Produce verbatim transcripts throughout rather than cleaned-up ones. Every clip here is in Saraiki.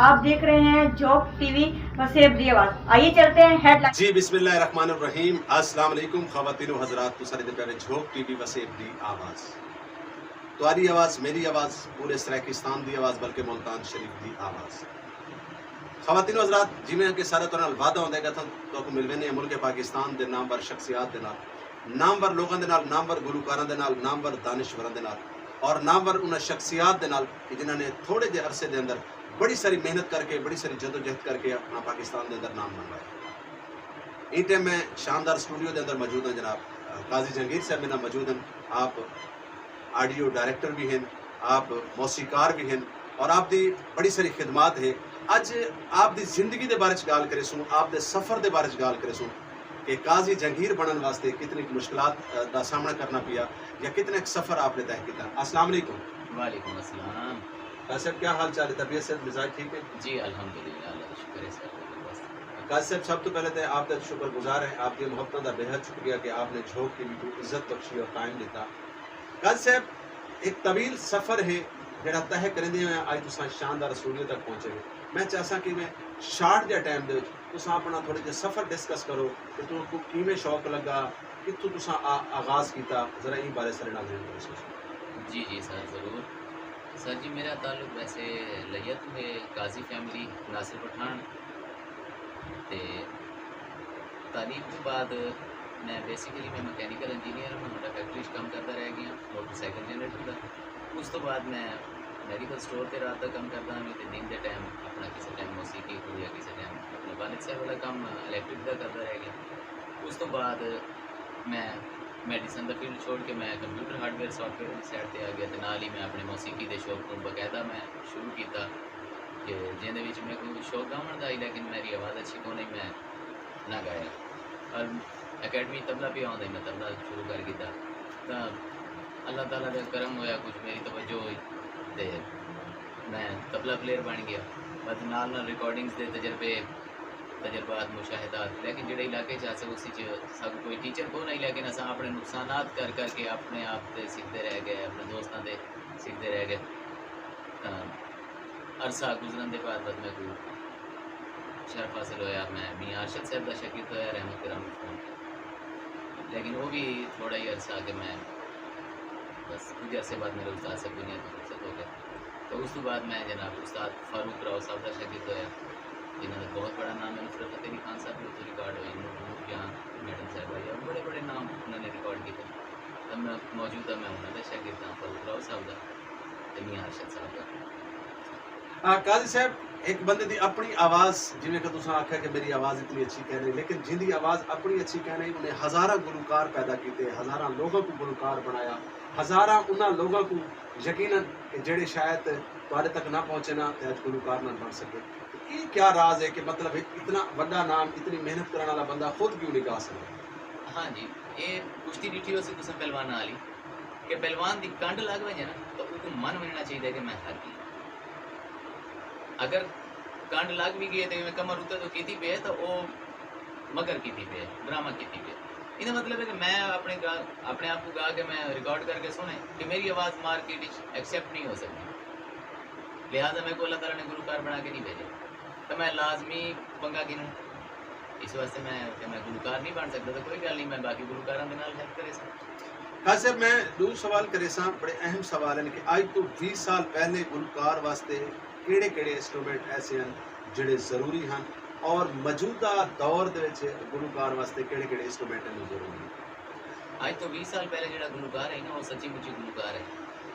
آپ دیکھ رہے ہیں جھوک ٹی وی وسیب دی آواز۔ آئیے چلتے ہیں ہیڈ لائن۔ جی، بسم اللہ الرحمن الرحیم۔ السلام علیکم خواتین و حضرات، تساں ݙیہدے پئے وے جھوک ٹی وی وسیب دی آواز۔ تہاݙی آواز، میݙی آواز، پورے سرائیکستان دی آواز، بلکہ ملتان شریف دی آواز۔ خواتین و حضرات، جیویں کہ سارے تہاݙے نال وعدہ ہوندا ہے کہ اساں تہاکوں ملویندے ہیں ملک پاکستان دے نامور شخصیات دے نال، نامور لوکاں دے نال، نامور گلوکاراں دے نال، نامور دانشوراں دے نال، اور نامور انہاں شخصیات دے نال کہ جنہاں نے تھوڑے جے عرصے دے اندر بڑی ساری محنت کر کے، بڑی ساری جدوجہد کر کے اپݨا پاکستان دے اندر نام بݨوایا۔ ایں ٹائم میں شاندار سٹوڈیو دے اندر موجود ہاں جناب، قاضی جہانگیر صاحب میݙے نال موجود ہن۔ آپ آڈیو ڈائریکٹر وی ہن، آپ موسیقار وی ہن، اور آپ دی بڑی ساری خدمات ہے۔ اڄ آپ دی زندگی دے بارے چ ڳالھ کریسوں، آپ دے سفر دے بارے چ ڳالھ کریسوں کہ قاضی جہانگیر بݨݨ واسطے کتنی مشکلات دا سامݨا کرݨا پیا یا کتنا سفر آپ نے طے کیتا۔ السلام علیکم۔ وعلیکم السلام۔ قاضی صاحب، کیا حال چال ہے؟ طبیعت صحت مزاج ٹھیک ہے؟ جی الحمدللہ، اللہ دا شکر ہے سر۔ قاضی صاحب، سب توں پہلے تے آپ دا شکر گزار ہیں، آپ دیاں محبتاں دا بے حد شکریہ کہ آپ نے جھوک ٹی وی کوں عزت بخشی اور ٹائم ݙتا۔ قاضی صاحب، ہک طویل سفر ہے جیڑھا طے کریندے ہوئے اڄ تساں شاندار سٹوڈیو تک پہنچے ہو۔ میں چاہساں کہ میں شارٹ جے ٹائم دے وچ تساں اپݨا تھوڑے جے سفر ڈسکس کرو کہ تہاکوں کیویں شوق لگا، کتھوں تساں آ آغاز کیتا، ذرا ایں بارے ساݙے نال ذہن کرو سر۔ جی جی سر، ضرور۔ سر جی، میرا تعلق ویسے لیا تو ہے، قاضی فیملی، ناصر پٹھان۔ تے تعلیم توں بعد میں بیسیکلی میں مکینیکل انجینئر ہاں، میں ہونڈا فیکٹری اچ کم کردا رہ گیاں، موٹر سائیکل جنریٹر دا۔ اس توں بعد میں میڈیکل سٹور تے رات دا کم کردا ہاں، تے دن دے ٹائم اپنا کسے ٹائم موسیقی کوں یا کسے ٹائم اپنے والد صاحب والا کم الیکٹرک دا کردا رہ گیاں۔ اس توں بعد میں میڈیسن دا فیلڈ چھوڑ کے میں کمپیوٹر ہارڈ ویئر سافٹ ویئر دی سائیڈ تے آ گیا، تے نال ہی میں اپنے موسیقی دے شوق کوں باقاعدہ میں شروع کیتا کہ جیندے وچ میکوں شوق گاوݨ دا ہئی، لیکن میݙی آواز اچھی کونہی، میں نہ ڳایا۔ اور اکیڈمی طبلہ پیا ہوندا ہئی، میں طبلہ شروع کر گھدا۔ تاں اللہ تعالیٰ دا کرم ہویا، کجھ میݙی توجہ ہوئی تے میں طبلہ پلیئر بݨ ڳیا۔ بعد نال نال ریکارڈنگز دے تجربے، تجربات، مشاہدات، لیکن جیڑھے علاقے اچ ہاسے اسی اچ ساکوں کوئی ٹیچر کونہی، لیکن اساں اپݨے نقصانات کر کر کے اپݨے آپ تے سکھدے رہ ڳئے، اپݨے دوستاں تے سکھدے رہ ڳئے۔ تاں عرصہ گزرن دے بعد بعد میکوں شرف حاصل ہویا، میں میاں ارشد صاحب دا شاگرد ہویا، رحمت کرم عثمان۔ لیکن او وی تھوڑا ہی عرصہ کہ میں بس کجھ عرصے بعد میرے استاد صاحب دنیا توں رخصت ہو ڳئے۔ تاں اس توں بعد میں جناب استاد فاروق راؤ صاحب دا شاگرد ہویا، جنہاں دا بہت بڑا نام ہے، نصرت فتح علی خان صاحب وی اتھوں ریکارڈ ہوئے، نور نور جہاں میڈم صاحبہ، یا بڑے بڑے نام انہاں نے ریکارڈ کیتے۔ تاں میں موجودہ میں انہاں دا شاگرد ہاں، فاروق راؤ صاحب دا تے میاں ارشد صاحب دا۔ آ، قاضی صاحب، ہک بندے دی اپݨی آواز، جیویں کہ تساں آکھیا کہ میݙی آواز اتنی اچھی کائنی، لیکن جیندی آواز اپݨی اچھی کائنی، انہیں ہزاراں گلوکار پیدا کیتے، ہزاراں لوکاں کوں گلوکار بݨایا، ہزاراں انہاں لوکاں کوں یقینا کہ جیڑھے شاید تہاݙے تک نہ پہنچے نا تے اڄ گلوکار نہ بݨ سڳے۔ تے اے کیا راز ہے کہ مطلب ہک اتنا وݙا نام، اتنی محنت کرݨ والا بندہ خود کیوں نی ڳا سڳدا؟ ہاں جی، اے کشتی ݙٹھی ہوسی تساں پہلواناں آلی، کہ پہلوان دی کنڈ لڳ ونڄے نا تاں اوکوں من ونڄݨا چاہیدا ہے کہ میں ہار ڳیاں۔ اگر کنڈ لڳ وی ڳئی ہے تے میں کمر اتے توں کیتی پئی ہے تاں او مکر کیتی پئے، ڈرامہ کیتی پئے۔ ایندا مطلب ہے کہ میں اپݨے گا اپݨے آپ کوں گا کے میں ریکارڈ کر کے سݨے کہ میݙی آواز مارکیٹ اچ ایکسیپٹ نی ہو سڳدی، لہذا میکوں اللہ تعالیٰ نے گلوکار بݨا کے نی بھیجے، تاں میں لازمی پنگا گھنوں۔ اس واسطے میں کہ میں گلوکار نی بݨ سڳدا تاں کوئی ڳالھ نی، میں باقی گلوکاراں دے نال ہیلپ کریساں۔ قاضی صاحب، میں ݙو سوال کریساں، بڑے اہم سوال ہن کہ اڄ توں ویہہ سال پہلے گلوکار واسطے کیڑھے کیڑھے انسٹرومنٹ ایسے ہن جیڑھے ضروری ہن اور موجودہ دور دے وچ گلوکار واسطے کیڑھے کیڑھے انسٹرومنٹ ہن جو ضروری ہن؟ اڄ توں ویہہ سال پہلے جیڑھا گلوکار ہئی نا، او سچی مچی گلوکار ہئی۔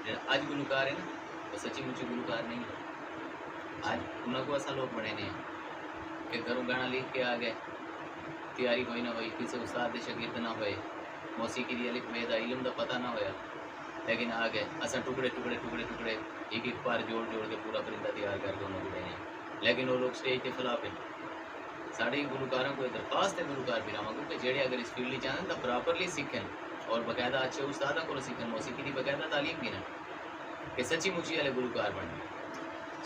جیڑھا اڄ گلوکار ہے نا، او سچی مچی گلوکار نئیں ہئی۔ اڄ انہاں کوں اساں لوک بݨیندے ہیں کہ گھروں گانا لکھ کے آ ڳئے، تیاری ہوئی نہ ہوئی، کسے استاد دے شاگرد نہ ہوئے، موسیقی دی الف بے دا علم دا پتہ نہ ہویا، لیکن آ ڳئے اساں ٹکڑے ٹکڑے ٹکڑے ٹکڑے ہک ہک پر جوڑ جوڑ کے پورا پرندہ تیار کر کے انہاں کوں ݙیندے ہیں۔ لیکن او لوک سٹیج تے فلاپ ہن۔ ساݙے گلوکاراں کوں اے درخواست ہے گلوکار بھراواں کوں کہ جیڑھے اگر اس فیلڈ اچ آندن تاں پراپرلی سکھن اور باقاعدہ اچھے استاداں کولوں سکھن، موسیقی دی باقاعدہ تعلیم گھنن کہ سچی مچی آلے گلوکار بݨن۔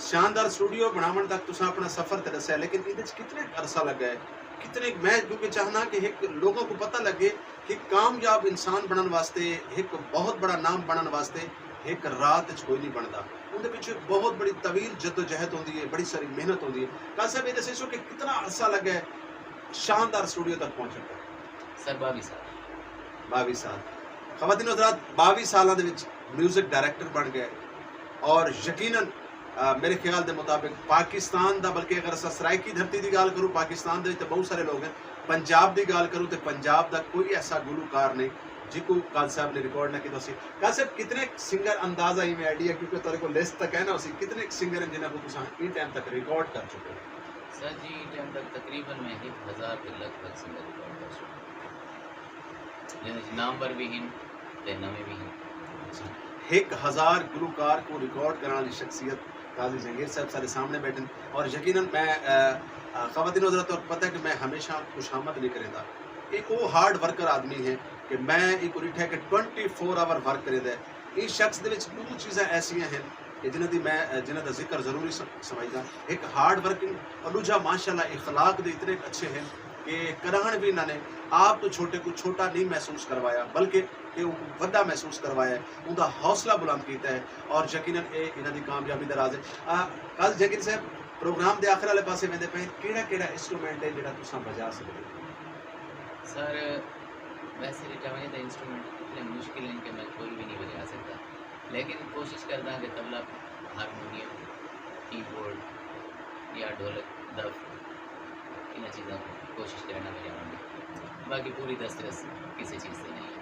شاندار سٹوڈیو بݨاوݨ تک تساں اپݨا سفر تے ݙسیا، لیکن ایندے اچ کتنے عرصہ لڳا ہے؟ کتنے، میں کیونکہ چاہنداں کہ ہک لوکاں کوں پتہ لڳے کہ کامیاب انسان بݨݨ واسطے، ہک بہت بڑا نام بݨݨ واسطے ہک رات اچ کوئی نی بݨدا۔ اندے پچھے بہت بڑی طویل جدوجہد ہوندی ہے، بڑی ساری محنت ہوندی ہے۔ قاضی صاحب، یہ دسیسو کہ کتنا عرصہ لگا ہے شاندار سٹوڈیو تک پہنچن تک؟ سر، باوی سال۔ باوی سال۔ خواتین و حضرات، باوی سالاں دے وچ میوزک ڈائریکٹر بن گئے اور یقیناً، آ، میرے خیال دے مطابق پاکستان دا، بلکہ اگر اساں سرائیکی دھرتی دی ڳالھ کروں، پاکستان دے وچ تے بہت سارے لوگ ہیں، پنجاب دی ڳالھ کروں تے پنجاب دا کوئی ایسا گلوکار نہیں جیکوں قاضی صاحب نے ریکارڈ نہ کیتا سی۔ قاضی صاحب، کتنے سنگر، اندازہ ایویں آئیڈیا، کیونکہ تہاݙے کول لسٹ تاں کائنی ہوسی، کتنے سنگر ہیں جنہاں کوں تساں ایں ٹائم تک ریکارڈ کر چکے ہو؟ سر جی، ایں ٹائم تک تقریباً میں ہک ہزار دے لگ بھگ سنگر ریکارڈ کر چکا ہاں، جنہاں وچ نامور وی ہن تے نویں وی ہن۔ ہک ہزار گلوکار کوں ریکارڈ کرݨ والی شخصیت قاضی جہانگیر صاحب ساݙے سامݨے ٻیٹھن، اور یقیناً میں، آ، آ، خواتین و حضرات، تہاکوں پتہ ہے کہ میں ہمیشہ خوشامد نہیں کریندا۔ ایہ او ہارڈ ورکر آدمی ہے کہ میں ایکوں ݙٹھا ہے کہ ٹوئنٹی فور آور ورک کریندے۔ ایں شخص دے وچ ݙو چیزاں ایسیاں ہن کہ جنہاں دی میں، جنہاں دا ذکر ضروری سم-، سمجھداں۔ ہک ہارڈ ورکنگ اور ݙوجھا ماشاءاللہ اخلاق دے اتنے اچھے ہن کہ کݙاہݨ وی انہاں نے آپ توں چھوٹے کوں چھوٹا نہیں محسوس کروایا، بلکہ کہ اونکوں وݙا محسوس کروایا ہے، اوندا حوصلہ بلند کیتا ہے، اور یقیناً اے انہاں دی کامیابی دا راز ہے۔ آ، قاضی جہانگیر صاحب، پروگرام دے آخر والے پاسے ویندے پئے، کیڑھا کیڑھا انسٹرومنٹ ہے جیڑھا تساں وجا سڳدے ہو؟ سر، ویسے ݙٹھا ونڄے تاں انسٹرومنٹ اتنے مشکل ہن کہ میں کوئی وی نہیں وجا سڳدا، لیکن کوشش کرداں کہ طبلہ، ہارمونیم، کی بورڈ یا ڈھولک، دف، انہاں چیزاں کوں کوشش کریندا وجاوݨ دی۔ باقی پوری دسترس کسے چیز تے نہیں ہے۔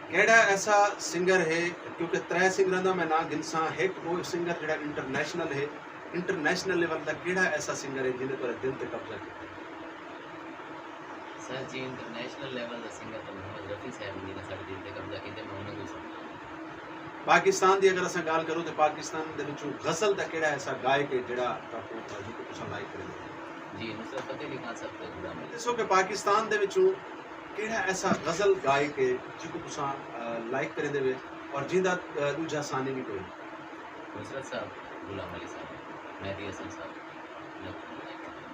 کیڑھا ایسا سنگر ہے، کیونکہ ترے سنگراں دا میں ناں گھنساں، ہک او سنگر جیڑھا انٹرنیشنل ہے، انٹرنیشنل لیول دا کیڑھا ایسا سنگر ہے جنہیں تہاݙے دل تے قبضہ کیتا؟ سر جی، انٹرنیشنل لیول دا سنگر تاں محمد رفیع صاحب ہن، جنہاں ساݙے دل تے قبضہ کیتے، میں انہاں کوں ہی سݨدا ہاں۔ پاکستان دی اگر اساں ڳالھ کروں تے پاکستان دے وچوں غزل دا کیڑھا ایسا گائک ہے جیڑھا تہاکوں، جیکوں تساں لائک کریندے ہو؟ جی، نصرت فتح علی خان صاحب تے غلام علی۔ ݙسو کہ پاکستان دے وچوں کیڑھا ایسا غزل گائک ہے جیکوں تساں، آ، لائک کریندے وے اور جیندا، آ، ݙوجھا ثانی وی کوئی؟ نصرت صاحب، غلام علی صاحب، مہدی حسن صاحب، نقوی۔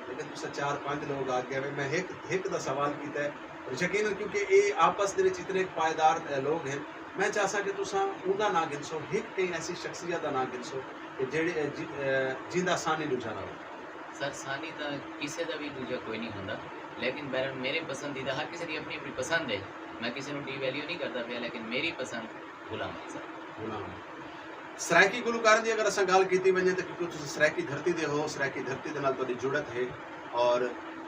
لیکن تساں چار پنج لوگ آ ڳئے وے، میں ہک، ہک دا سوال کیتا ہے، اور یقیناً کیونکہ اے آپس دے وچ اتنے پائیدار، اے، لوگ ہن، میں چاہساں کہ تساں اوندا ناں گھنسو، ہک کہیں ایسی شخصیت دا ناں گھنسو کہ جیڑھے، اے، جی-، اے، جیندا ثانی ݙوجھا نہ ہو۔ سر، ثانی تاں کسے دا وی ݙوجھا کوئی نہیں ہوندا، لیکن بہرحال میرے پسندیدہ، ہر کسے دی اپنی اپنی پسند ہے، میں کسے نوں ڈی ویلیو نہیں کردا پیا، لیکن میری پسند غلام علی صاحب۔ غلام۔ سرائیکی گلوکاریں دی اگر اساں ڳالھ کیتی ونڄے تاں کیونکہ تساں سرائیکی دھرتی دے ہو، سرائیکی دھرتی دے نال تہاݙی جڑت ہے، اور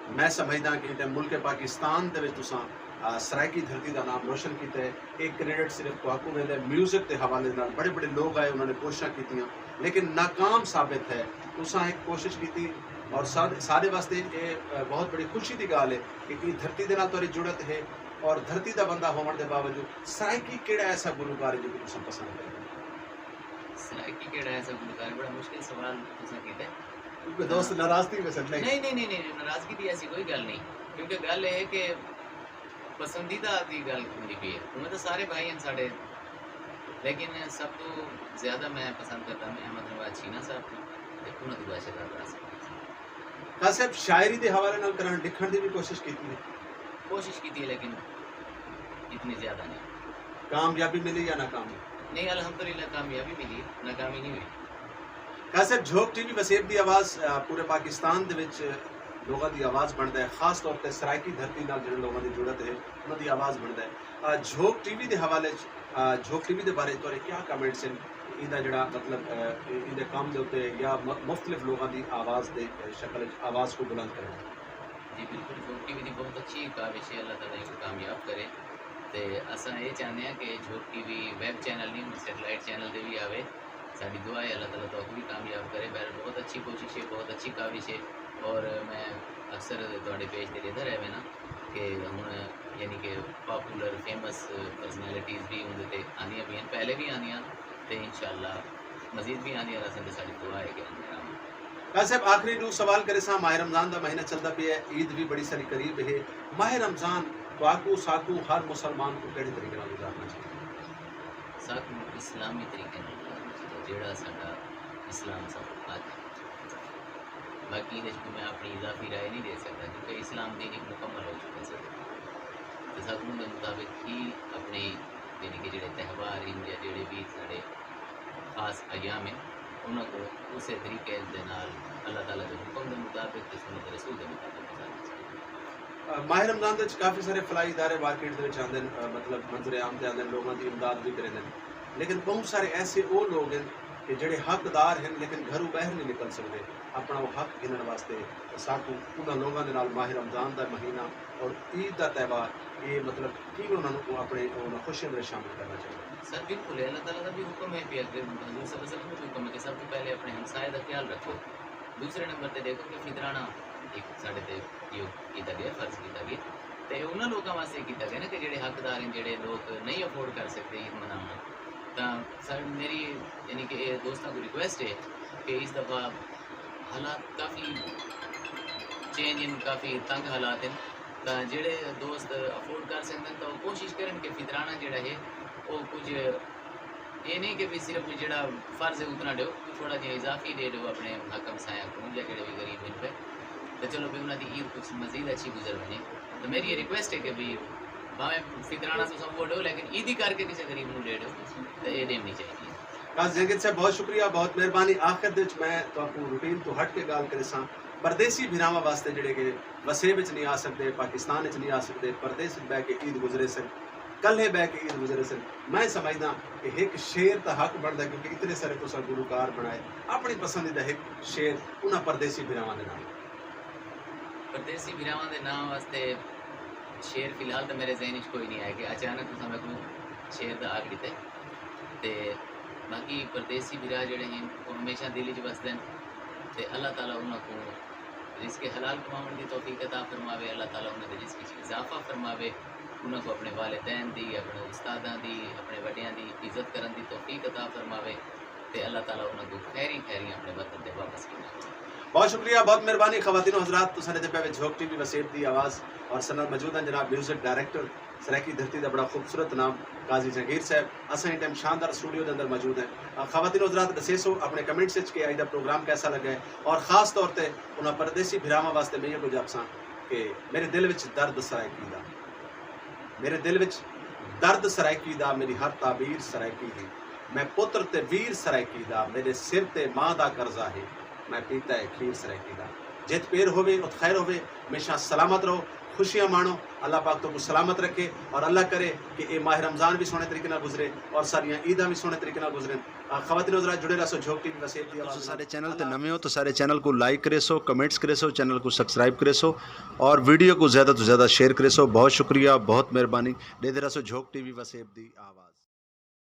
میں سمجھداں کہ ایں ٹائم ملک پاکستان دے وچ تساں، آ، سرائیکی دھرتی دا نام روشن کیتا ہے۔ اے کریڈٹ صرف تہاکوں ویندا ہے۔ میوزک دے حوالے نال بڑے بڑے لوگ آئے، انہاں نے کوششاں کیتیاں، لیکن ناکام ثابت ہے۔ تساں ہک کوشش کیتی اور ساݙے، ساݙے واسطے اے، آ، بہت بڑی خوشی دی ڳالھ ہے کہ ایں دھرتی دے نال تہاݙی جڑت ہے۔ اور دھرتی دا بندہ ہووݨ دے باوجود سرائیکی کیڑھا ایسا گلوکار ہے جیکوں تساں پسند کریندے؟ سرائیکی کیڑھا ایسا گلوکار ہے؟ بڑا مشکل سوال تساں کیتا ہے۔ کیونکہ دوست ناراض تھی ویسن، نہیں؟ نہیں، نہیں، نہیں، نہیں، ناراضگی دی ایسی کوئی ڳالھ نہیں، کیونکہ ڳالھ اے ہے کہ پسندیدہ دی ڳالھ ہوندی پئی ہے۔ اونویں تاں سارے بھائی ہن ساݙے، لیکن سب توں زیادہ میں پسند کردا میں احمد نواز چھینا صاحب کوں، تے انہاں توں بعد شہزاد راز صاحب۔ قاضی صاحب، شاعری دے حوالے نال کراں، لکھݨ دی وی کوشش کیتی ہے؟ کوشش کیتی ہے، لیکن اتنی زیادہ نہیں۔ کامیابی ملی یا ناکامی؟ نہیں، الحمدللہ کامیابی ملی، ناکامی نہیں ہوئی۔ قاضی صاحب، جھوک ٹی وی وسیب دی آواز، آ، پورے پاکستان دے وچ لوگاں دی آواز بݨدا ہے، خاص طور تے سرائیکی دھرتی نال جنہاں لوگاں دی جڑت ہے، انہاں دی آواز بݨدا ہے۔ آ، جھوک ٹی وی دے حوالے چ، آ، جھوک ٹی وی دے بارے تہاݙے کیا کمنٹس ہن؟ ایندا جیڑھا مطلب، آ، ایندے کم دے اتے یا م-، مختلف لوگاں دی آواز دے، آ، شکل وچ آواز کوں بلند کرݨ۔ جی بالکل، جھوک ٹی وی دی بہت اچھی کاوش ہے، اللہ تعالیٰ اینکوں کامیاب کرے۔ تے اساں اے چاہندے ہاں کہ جھوک ٹی وی ویب چینل نہیں، ہݨ سیٹلائٹ چینل تے وی آوے۔ ساݙی دعا ہے اللہ تعالیٰ تہاکوں وی کامیاب کرے۔ بہرحال بہت اچھی کوشش ہے، بہت اچھی کاوش ہے، اور میں اکثر تہاݙے پیج تے ݙیہدا رہ وینداں کہ ہݨ یعنی کہ پاپولر فیمس پرسنالٹیز وی اوندے تے آندیاں پئین، پہلے وی آندیاں تے انشاءاللہ مزید وی آندیاں رہسن تے ساݙی دعا ہے کہ آندیاں رہون۔ قاضی صاحب، آخری ݙو سوال کریساں، ماہ رمضان دا مہینہ چلدا پیا ہے، عید وی بڑی ساری قریب ہے، ماہ رمضان تہاکوں، ساکوں، ہر مسلمان کوں کیڑھے طریقے نال گزارنا چاہیے؟ ساکوں اسلامی طریقے نال گزارنا چاہیے، جیڑھا ساݙا اسلام ساکوں آکھے۔ باقی ایندے وچ کوئی میں اپݨی اضافی رائے نہیں ݙے سڳدا، کیونکہ اسلام دین ہک مکمل ہو چکا ہے ساݙے۔ تے ساکوں اوندے مطابق ہی اپݨے، یعنی کہ جیڑھے تہوار ہن یا جیڑھے وی ساݙے خاص ایام ہیں، انہاں کو اسے طریقے دے نال اللہ تعالیٰ دے حکم دے مطابق تے سنت رسول دے مطابق گزارنا چاہیے۔ ماہ رمضان دے وچ کافی سارے فلاحی ادارے مارکیٹ دے وچ آندے ہن، مطلب منظر عام تے آندے ہن، لوگاں دی امداد وی کریندے ہن، لیکن ٻہوں سارے ایسے او لوگ ہن کہ جیڑھے حق دار ہن لیکن گھروں ٻاہر نی نکل سڳدے اپݨا او حق گھنݨ واسطے۔ ساکوں انہاں لوگاں دے نال ماہ رمضان دا مہینہ اور عید دا تہوار، اے مطلب کیویں انہاں نوں اپݨے انہاں خوشیاں دے وچ شامل کرݨا چاہیدا؟ سر بالکل ہے، اللہ تعالیٰ دا بھی حکم ہے کہ اگر حضور صلی اللہ علیہ وسلم دا بھی حکم ہے کہ سب توں پہلے اپݨے ہمسائے دا خیال رکھو۔ دوسرے نمبر تے ݙیکھو کہ فطرانہ ہک ساݙے تے ایہو کیتا ڳئے، فرض کیتا ڳئے، تے انہاں لوکاں واسطے کیتا ڳئے نا کہ جیڑھے حقدار ہن، جیڑھے لوک نئیں افورڈ کر سڳدے عید مناوݨ، تاں سر میری یعنی کہ اے دوستاں کوں ریکویسٹ ہے کہ اس دفعہ حالات کافی چینج ہن، کافی تنگ حالات ہن، تاں جیڑھے دوست افورڈ کر سڳدن تاں او کوشش کرن کہ فطرانہ جیڑھا ہے او کجھ اے نئیں کہ وی صرف جیڑھا فرض ہے اتنا ݙیو، تھوڑا جیہا اضافی ݙے ݙیو اپݨے حق ہمسایاں کوں یا جیڑھے وی غریب ہن پئے، تے چلو وی انہاں دی عید کجھ مزید اچھی گزر ونڄے۔ تے میری اے ریکویسٹ ہے کہ وی بھاویں فطرانہ تساں اوہو ݙیو لیکن عیدی کر کے کسے غریب نوں ݙے ݙیو، تے اے ݙیوݨی چاہیدی ہے۔ قاضی جہانگیر صاحب، بہت شکریہ۔ بہت مہربانی۔ آخر دے وچ میں تہاکوں روٹین توں ہٹ کے ڳالھ کریساں، پردیسی بھراواں واسطے جیڑھے کہ وسیب وچ نی آ سڳدے، پاکستان وچ نی آ سڳدے، پردیس وچ ٻہہ کے عید گزریسن، کلھے ٻہہ کے عید گزریسن، میں سمجھداں کہ ہک شعر تاں حق بݨدا ہے، کیونکہ اتنے سارے تساں گلوکار بݨائے، اپݨی پسندیدہ ہک شعر انہاں پردیسی بھراواں دے نال۔ پردیسی بھراواں دے ناں واسطے شعر فی الحال تاں میرے ذہن اچ کوئی نی آئے کہ اچانک تساں میکوں شعر دا آکھ ݙتے۔ تے باقی پردیسی بھرا جیڑھے ہن او ہمیشہ دل اچ وسدن، تے اللہ تعالیٰ انہاں کوں رزق حلال کماوݨ دی توفیق عطا فرماوے، اللہ تعالیٰ انہاں دے رزق اچ اضافہ فرماوے، انہاں کوں اپݨے والدین دی، اپݨے استاداں دی، اپݨے وݙیاں دی عزت کرݨ دی توفیق عطا فرماوے، تے اللہ تعالیٰ انہاں کوں خیریں خیریں اپݨے وطن تے واپس گھن آوے۔ بہت شکریہ، بہت مہربانی۔ خواتین و حضرات، تساں نے پہ وچ جھوک ٹی وی وسیب دی آواز اور سنل موجود ہیں جناب میوزک ڈائریکٹر سرائیکی دھرتی دا بڑا خوبصورت نام قاضی جہانگیر صاحب۔ اساں ایں ٹائم شاندار سٹوڈیو دے اندر موجود ہیں۔ آ، خواتین و حضرات ݙسیسو اپݨے کمنٹس وچ کہ اڄ دا پروگرام کیسا لڳا ہے اور خاص طور تے انہاں پردیسی بھراواں واسطے میں ایہو کجھ آکھساں کہ میرے دل وچ درد سرائیکی دا، میرے دل وچ درد سرائیکی دا، میری ہر تعبیر سرائیکی دی، میں پتر تے ویر سرائیکی دا، میرے سر تے ماں دا قرضہ ہے، میں پیتا ہے کھیر سرائیکی دا۔ جت پیر ہووے ات خیر ہووے، ہمیشہ سلامت رہو، خوشیاں ماݨو، اللہ پاک تہاکوں سلامت رکھے اور اللہ کرے کہ اے ماہ رمضان وی سوہݨے طریقے نال گزرے اور ساݙیاں عیداں وی سوہݨے طریقے نال گزرن۔ آ، خواتین و حضرات جڑے رہسو جھوک ٹی وی وسیب دی آواز تساں نال۔ ساݙے چینل تے نویں ہو تو ساݙے چینل کوں لائک کریسو، کمنٹس کریسو، چینل کوں سبسکرائب کریسو اور ویڈیو کوں زیادہ توں زیادہ شیئر کریسو۔ بہت شکریہ، بہت مہربانی۔ ݙیہدے رہسو جھوک ٹی وی وسیب دی آواز۔